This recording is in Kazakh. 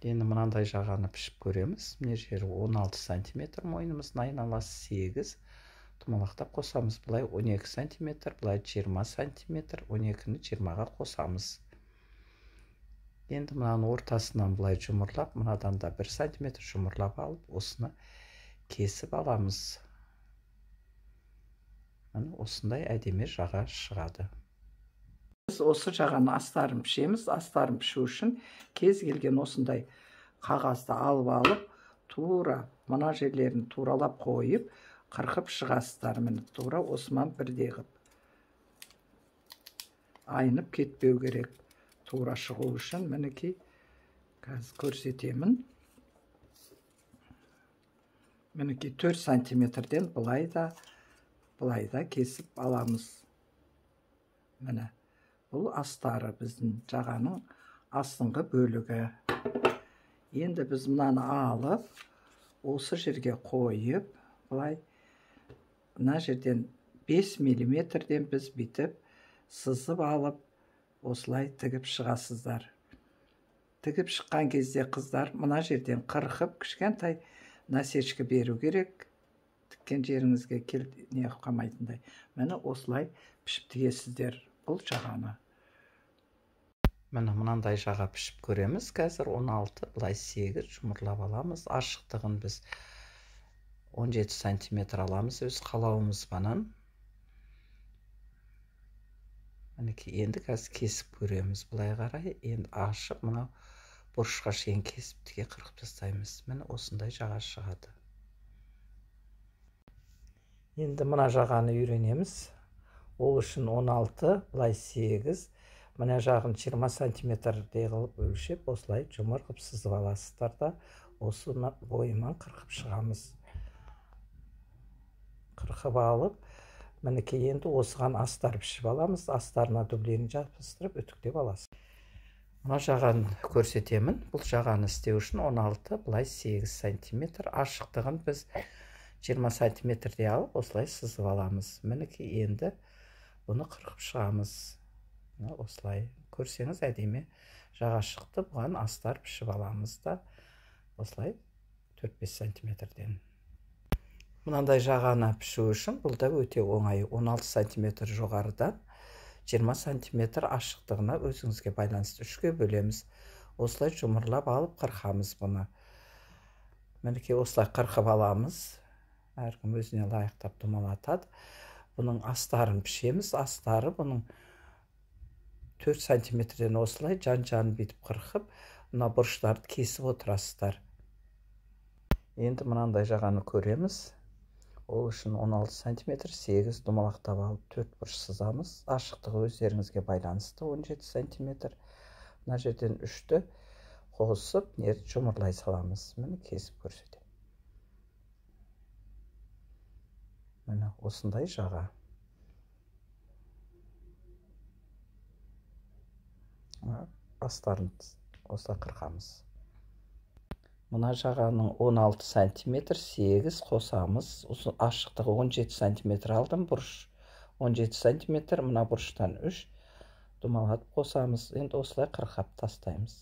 Енді мынандай жағаны пішіп көреміз. Мына жері 16 сантиметр, мойнымыздың айналасы 8. Домалақтап қосамыз. Былай 12 сантиметр, былай 20 сантиметр, 12-ні 20-ға қосамыз. Енді мынаның ортасынан былай жұмырлап, мынадан да 1 сантиметр жұмырлап алып, осыны кесіп аламыз. Міне осындай әдемі жаға шығады. Біз осы жағаны астарын пішеміз. Астарын пішу үшін кез келген осындай қағазды алып, тура мына жерлерін туралап қойып, қырқып шығасыздар. Міне тура осымен бірдей қып. Айнып кетпеу керек. Тура шығу үшін мінекей қазір көрсетемін. Мінекей 4 сантиметрден былай да, былай да кесіп аламыз. Міне бұл астары біздің жағаның астыңғы бөлігі. Енді біз мынаны алып, осы жерге қойып, былай мына жерден 5 миллиметрден біз бүйтіп сызып алып, осылай тігіп шығасыздар. Тігіп шыққан кезде қыздар мына жерден қырқып кішкентай насечка беру керек. Тіккен жеріңізге не қалмайтындай. Міне осылай пішіп тігесіздер бұл жағаны. Міне мынандай жаға пішіп көреміз. Қазір 16, былай 8 жұмырлап аламыз. Ашықтығын біз 17 сантиметр аламыз өз қалауымызбенен. Мінекей енді қазір кесіп көреміз былай қарай. Енді ашып мынау бұрышқа шейін кесіп тіге қырқып тастаймыз. Міне осындай жаға шығады. Енді мына жағаны үйренеміз. Ол үшін 16, былай 8, мына жағын 20 сантиметрдей қылып өлшеп, осылай жұмыр қылып сызып аласыздар да, осы бойымен қырқып шығамыз. Қырқып алып, мінекей енді осыған астар пішіп аламыз. Астарына дублерін жабыстырып үтіктеп аласыз. Мына жағаны көрсетемін. Бұл жағаны істеу үшін 16, былай 8 сантиметр. Ашықтығын біз 20 сантиметрдей алып, осылай сызып аламыз. Мінекей енді бұны қырқып шығамыз. Мына осылай көрсеңіз әдемі жаға шықты. Бұған астар пішіп аламыз да, осылай 4-5 сантиметрден. Мынандай жағаны пішу үшін бұл да өте оңай. 16 сантиметр жоғарыдан 20 сантиметр ашықтығына өзіңізге байланысты 3-ге бөлеміз. Осылай жұмырлап алып қырқамыз бұны. Мінекей осылай қырқып аламыз. Әркім өзіне лайықтап домалатады. Бұның астарын пішеміз. Астары бұның 4 сантиметрден осылай жан-жағын бүйтіп қырқып, мына бұрыштарды кесіп отырасыздар. Енді мынандай жағаны көреміз. Ол үшін 16 сантиметр 8 домалақтап алып 4 бұрыш сызамыз. Ашықтығы өздеріңізге байланысты 17 сантиметр. Мына жерден 3-ті қосып, жұмырлай саламыз. Міне кесіп көрсетемін. Міне осындай жаға. Астарын осылай қырқамыз. Мына жағаның 16 сантиметр 8 қосамыз. Ашықтығы 17 сантиметр алдым. Бұрыш 17 сантиметр. Мына бұрыштан 3 домалатып қосамыз. Енді осылай қырқап тастаймыз.